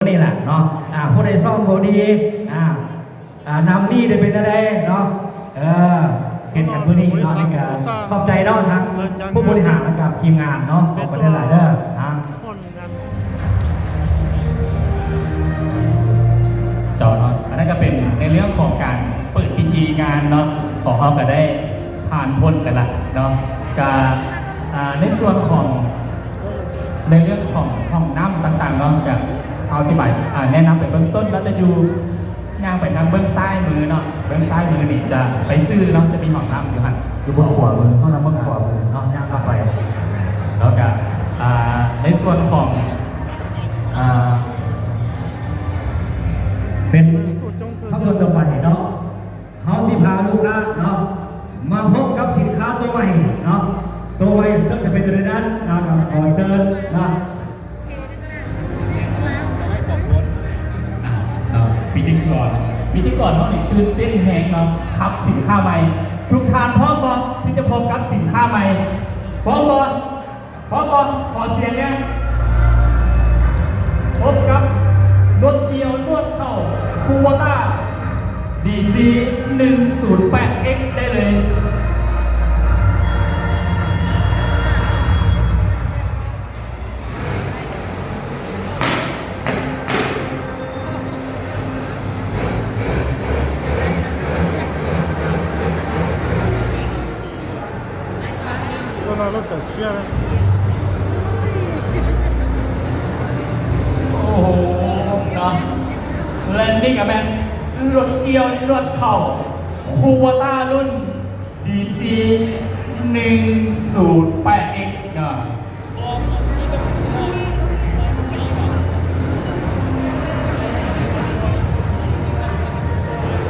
ນີ້ແຫຼະເນາະ ອ່າ ຜູ້ໃດຊ້ອມບໍ່ດີ ອ່າ ອ່າ ນຳນີ້ໄດ້ເປັນແນວໃດເນາະ ເອີ ເຮັດກັນມື້ນີ້ເນາະ ນີ້ກະຂອບໃຈເນາະ ທາງຜູ້ບໍລິຫານ ແລ້ວກະທີມງານເນາະ ຂອບໃຈຫຼາຍເດີ ອ່າ ເຈົ້າເນາະ ອັນນັ້ນກະເປັນໃນເລື່ອງຂອງການເປີດພິທີງານເນາະ ຂອງເຮົາກະໄດ້ຜ່ານພົ້ນໄປລະເນາະ ກະ ອ່າ ໃນສ່ວນຂອງ ໃນເລື່ອງຂອງຫ້ອງນ້ຳຕ່າງໆເນາະ ກະເຮົາອະທິບາຍ ອ່າ ແນະນຳໄປເບື້ອງຕົ້ນເນາະ ຈະຢູ່ ຍ່າງໄປທາງເບື້ອງຊ້າຍມືເນາະ ເບື້ອງຊ້າຍມືນີ້ຈະໄປຊື່ເນາະ ຈະມີຫ້ອງນ້ຳຢູ່ຫັ້ນ ຢູ່ເບື້ອງຂວາມື ຫ້ອງນ້ຳເບື້ອງຂວາມືເນາະ ຍ່າງເຂົ້າໄປ ແລ້ວກະ ອ່າ ໃນສ່ວນຂອງ ອ່າ ເປັນພາກສ່ວນຕໍ່ໄປເນາະ ເຮົາຊິພາລູກຄ້າເນາະ ມາພົບກັບສິນຄ້າໂຕໃໝ່ເນາະ ໂຕໃໝ່ເຊິ່ງຈະເປັນໂຕໃດນັ້ນເນາະ ກໍຂໍເຊີນເນາະ ອ່າ ເນາະ ພິທີກອນ ພິທີກອນເຮົານີ້ຕື່ນເຕັ້ນແຮງເນາະ ກັບສິນຄ້າໃໝ່ ທຸກທ່ານພ້ອມບໍ່ ທີ່ຈະພົບກັບສິນຄ້າໃໝ່ ພ້ອມບໍ່? ພ້ອມບໍ່? ຂໍສຽງແດ່. ພົບກັບລົດກ່ຽວນວດເຂົ່າ ຄູໂບຕ້າ ດີຊີ ໜຶ່ງສູນແປດເອັກ ໄດ້ເລີຍ. ໂອ້ໂຫ ເນາະ ແລະນີ້ກະແມ່ນລົດກ່ຽວນວດເຂົ່າ ຄູໂບຕ້າ ລຸ້ນ ດີຊີ ໜຶ່ງສູນແປດເອັກ ເນາະ.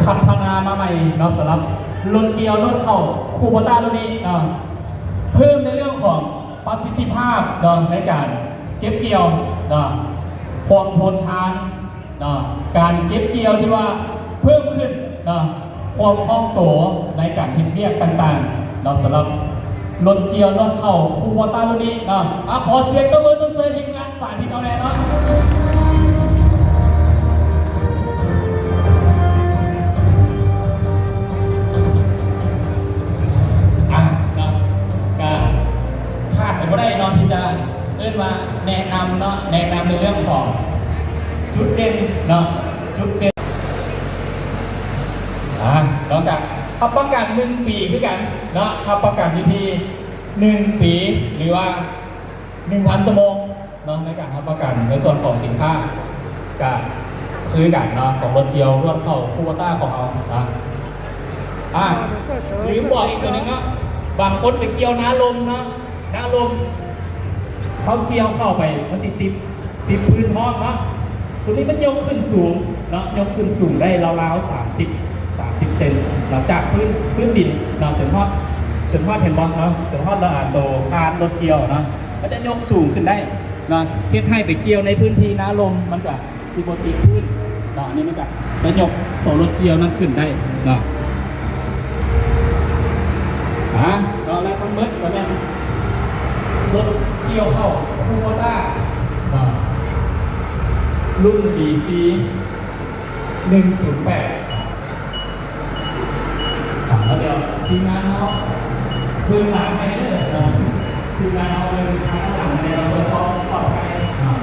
ພັດທະນາມາໃໝ່ເນາະ ສຳລັບລົດກ່ຽວນວດເຂົ່າ ຄູໂບຕ້າ ລຸ້ນນີ້ເນາະ ເພີ່ມໃນເລື່ອງຂອງປະສິດທິພາບເນາະ ໃນການເກັບກ່ຽວເນາະ ຄວາມທົນທານ ເນາະ ການເກັບກ່ຽວທີ່ວ່າເພີ່ມຂຶ້ນເນາະ ຄວາມຄ່ອງໂຕໃນການເຮັດວຽກຕ່າງໆເນາະ ສຳລັບລົດກ່ຽວນວດເຂົ້າ ຄູໂບຕ້າ ລຸ້ນນີ້ເນາະ. ອ່າ ຂໍສຽງຕົບມືຊົມເຊີຍທີມງານສາທິດເຮົາແດ່ເນາະ. ອ່າ ເນາະ ກະຂາດໄປບໍ່ໄດ້ເນາະ ທີ່ຈະ ເອີ້ນວ່າແນະນຳເນາະ ແນະນຳໃນເລື່ອງຂອງຈຸດເດັ່ນເນາະ ຈຸດເດັ່ນ ອ່າ ນອກຈາກຮັບປະກັນໜຶ່ງປີຄືກັນເນາະ ຮັບປະກັນຢູ່ທີ່ໜຶ່ງປີ ຫຼືວ່າໜຶ່ງພັນຊົ່ວໂມງເນາະ ໃນການຮັບປະກັນໃນສ່ວນຂອງສິນຄ້າ ກະຄືກັນເນາະ ຂອງລົດກ່ຽວນວດເຂົ້າ ຄູໂບຕ້າ ຂອງເຮົາເນາະ. ອ່າ ລືມບອກອີກຕົວໜຶ່ງເນາະ ບາງຄົນໄປກ່ຽວນາລົມເນາະ ນາລົມ ເຮົາກ່ຽວເຂົ້າໄປ ມັນຊິຕິດ ຕິດພື້ນຮອດເນາະ ຕົວນີ້ມັນຍົກຂຶ້ນສູງເນາະ ຍົກຂຶ້ນສູງໄດ້ລາວໆ ສາມສິບ ສາມສິບເຊັນເນາະ ຈາກພື້ນ ພື້ນດິນເນາະ ຈົນຮອດ ຈົນຮອດ ເຫັນບໍ່ເນາະ ຈົນຮອດລະ ອ່າ ໂຕຄານລົດກ່ຽວເນາະ ມັນຈະຍົກສູງຂຶ້ນໄດ້ເນາະ ເຮັດໃຫ້ໄປກ່ຽວໃນພື້ນທີ່ນາລົມ ມັນກະ ຊິບໍ່ຕິດພື້ນເນາະ ອັນນີ້ມັນກະຈະຍົກໂຕລົດກ່ຽວນັ້ນຂຶ້ນໄດ້ເນາະ. ອ່າ ເນາະ ແລະທັງໝົດກະແມ່ນລົດກ່ຽວເຂົ້າ ຄູໂບຕ້າ ເນາະ ລຸ້ນ ດີຊີ ໜຶ່ງສູນແປດ ອ່າ ແລ້ວດຽວທີມງານເຮົາເບິ່ງຫຼັງໃຫ້ເດີເນາະ ທີມງານເຮົາເບິ່ງທາງຫຼັງໃຫ້ເນາະ ເພື່ອຄວາມປອດໄພເນາະ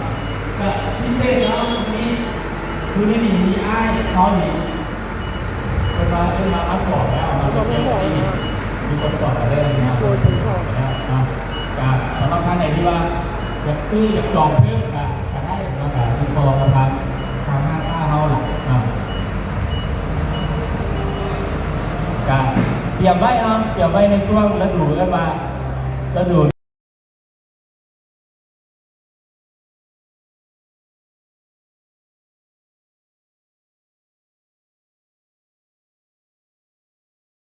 ກະພິເສດເນາະ ມື້ນີ້ ມື້ນີ້ມີອ້າຍເຮົານີ້ ເພິ່ນວ່າ ເອີ້ນວ່າມາຈອດແລ້ວເນາະ ມີຄົນຈອດແລ້ວເດີເນາະ ເນາະ ກະສຳລັບທ່ານໃດທີ່ວ່າຢາກຊື້ຢາກຈອງເພີ່ມກະ ກະໄດ້ເນາະ ກະຕິດຕໍ່ກັບທາງ ທາງຮ້ານຄ້າເຮົາລະເນາະ ກະຕຽມໄວ້ເນາະ ຕຽມໄວ້ໃນຊ່ວງລະດູ ເອີ້ນວ່າລະດູ